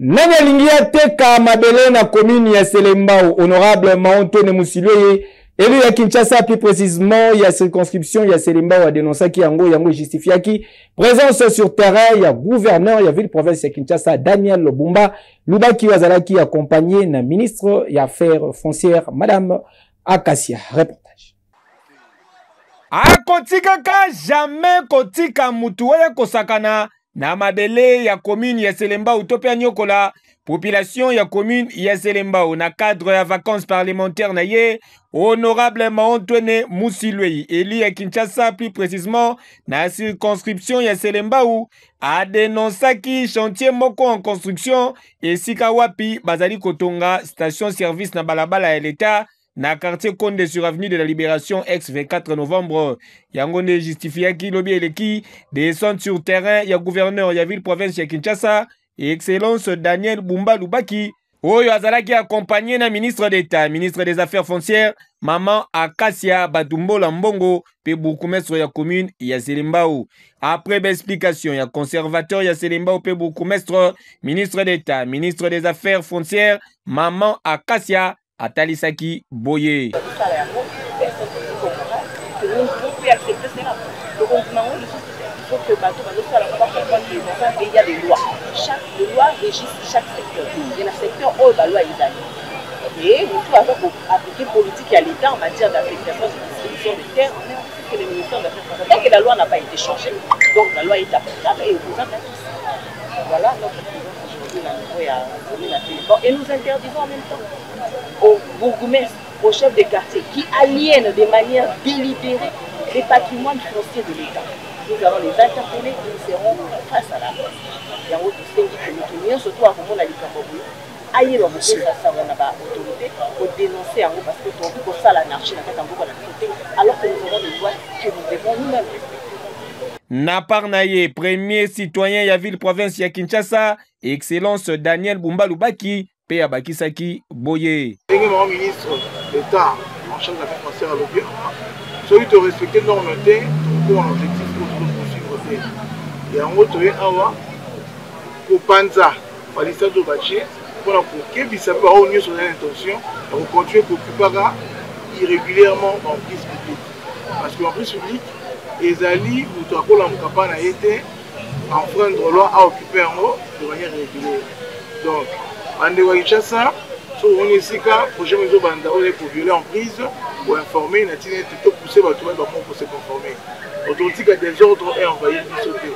Nani alingi ateka mabele na commune ya Selembao? Honorable Maontone Musilweye, élu ya Kinshasa, plus précisément ya circonscription ya Selembao, adénonçaki yango, yango justifiaki présence sur terrain ya gouverneur ya ville province ya Kinshasa Daniel Bumba Lubaki, oyo azalaki accompagné na ministre ya affaires foncières Madame Acacia. Reportage. Akotikaka jamais kotika mutu oyo akosakana na mabele ya commune ya Selembao to mpe anyokola population ya commune ya Selembao. Na cadre ya vacances parlementaires na ye, honorable Maontwene Musilwei, élu ya Kinshasa, plus précisément na circonscription ya Selembao, adenonsaki chantier moko en construction esika wapi bazali kotonga station service na balabala ya l'État na quartier Konde sur avenue de la Libération ex 24 novembre. Yango nde justifiaki lobi eleki descente sur terrain ya gouverneur ya ville province ya Kinshasa, Excellence Daniel Bumba Lubaki, oyo azalaki accompagné na ministre d'État, ministre des Affaires foncières, Maman Acacia Batumbola Mbongo, pe bourgmestre ya commune ya Selembao. Après explication ya conservateur ya Selembao pe bourgmestre, ministre d'État, ministre des Affaires foncières, Maman Acacia atalisaki boye. Kosala yango, personne ne que nous ne pouvons plus accepter cela. Tokondima yango lisusu te. Il faut que bato bazosala yango bacomprendre que dans un pays il y a des lois. Chaque loi régisse chaque secteur. Et na secteur oyo ba loi ezali. Et motu aza koappliquer politique ya l'État en matière d'affectation de distribution de terre, on est en que le ministère des Affaires françaises. Tant que la loi n'a pas été changée, donc la loi est applicable et opposable à tous. Voilà notre présence aujourd'hui na niveau ya commune ya Selembao. Et nous interdisons en même temps aux bourgmestres, aux chefs de quartier qui aliènent de manière délibérée les patrimoines fonciers de l'État. Nous allons les interpeller et nous serons face à la loi. Yango tosengi ke moto nyonso to akomona likambo boye ayeba kopesa sango na baautorité, kodénoncer yango, parce que tokoki kosala anarchie na kati ya mboka na biso te alors que nous avons des lois que nous devons nous-mêmes respecter. Na part na ye, premier citoyen ya ville province ya Kinshasa, Excellence Daniel Bumba Lubaki, mpe abakisaki boye. Ndenge mama ministre d'État en charge de l'affaire foncière alobi awa, soki torespecte norme te, tokokoma na objectif oyo tozopoursuivre te. Yango toye awa kopanza palissade oyo batie mpona kokebisa mpe baoyo nyonso bazali na intention ya kocontinue kookupaka irrégulièrement baemprise publique, parce que emprise publique ezali moto akolamuka mpa na ye te, enfreindre loi, aoccupe yango de manière régulière. Donc bandeko ya Kinshasa, soki omoni esika projet moko ezobanda oyo ezali koviole emprise, koinforme na ntina ete topousse bato bayeba moko kose conforme, ototika désordre e envahir biso te.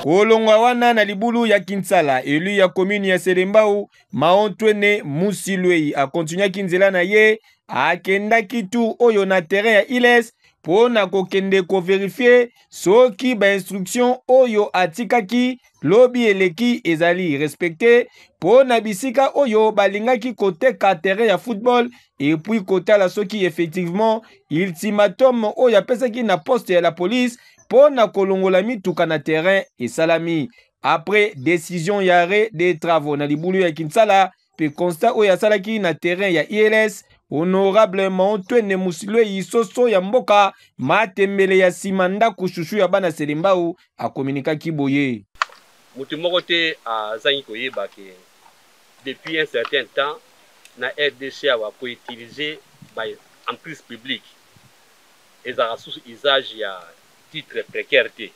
Kolongwa wana na libulu ya Kinsala, élu ya commune ya Selembao, Maontwene Musilwei akontinuaki nzela na ye, akendaki tour oyo na terrain ya Iles mpo na kokende koverifie soki bainstruction oyo atikaki lobi eleki ezali respecte mpo na bisika oyo balingaki koteka terrain ya football, et puis kotala soki effectivement ultimatum oyo apesaki na poste ya la police mpo na kolongola mituka na terrain esalami. Après décision ya arrêt des travaux na libulu ya Kinsala mpe constat oyo asalaki na terrain ya ILS, honorable Maontwene Musilwei, soso ya mboka matembele ya nsima ndako shushu ya bana Selembao, akominikaki boye. Moto moko te azangi koyeba ke depuis un certain temps na RDC awa, koutiliser ba emprise publique ezalaka susu usage ya titre précaire te.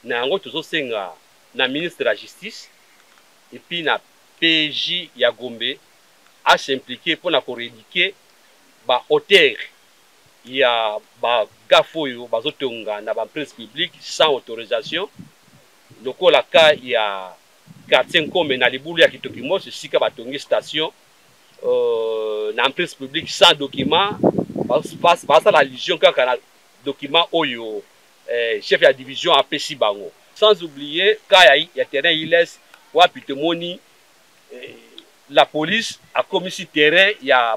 Na yango tozosenga na ministre ya Justice et puis na PJ ya Gombe as'impliquer mpona korééduquer baauteur ya bagafe oyo bazotonga na baemprise publique sans autorisation, lokola ka ya quartier Nkome na libulu ya Kitokimos, esika batongi station na emprise publique sans document. Basala allusion kaka na document oyo chef ya division apesi bango. Sans oublier cas ya terrain Iles, wapi tomoni la police akomisi terrain ya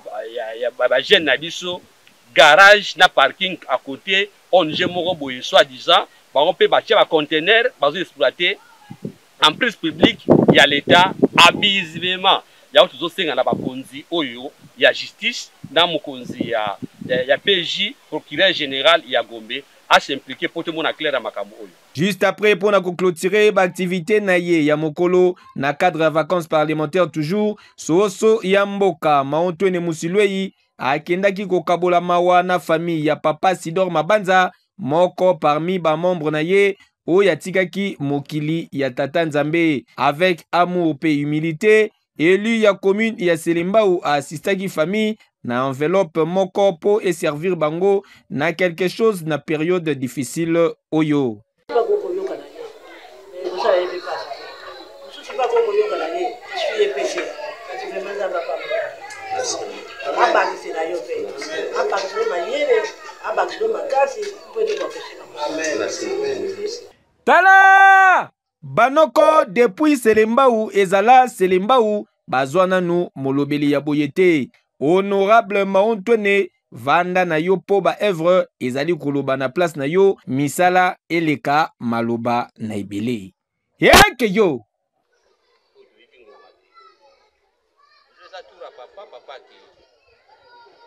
bajeune na biso garage na parking à côté ONG moko boye soi-disant. Bango mpe batia baconteneur, bazo exploiter emprise publique ya l'État abusivement. Yango tozosenga na bakonzi oyo ya justice na mokonzi ya PJ, procureur général ya Gombe. A s'impliquer mpo tomona clair ya makambo oyo. Juste après mpo na koclôturer baactivité na ye ya mokolo na cadre ya vacances parlementaires toujours, Soso ya mboka Maontwene Musilwei akendaki kokabola mawa na famille ya papa Sidor Mabanza, moko parmi ba membres na ye oyo atikaki mokili ya tata Nzambe. Avec amour pe humilité, élu ya commune ya Selembao a assistaki famille na enveloppe moko mpo eservir bango na quelque chose na période difficile oyo. Abakisela yo mpe abakisela yo mayele, abakisela yo makasi mpo ete bakosela. Tala banoko depuis Selembao ezala Selembao bazwa nanu molobeli ya boye te. Honorable Maontwene, vanda na yo mpo ba œuvre ezali koloba na place na yo, misala eleka maloba na ebele. Yeke yo. Eza tour ya papa, papa akei.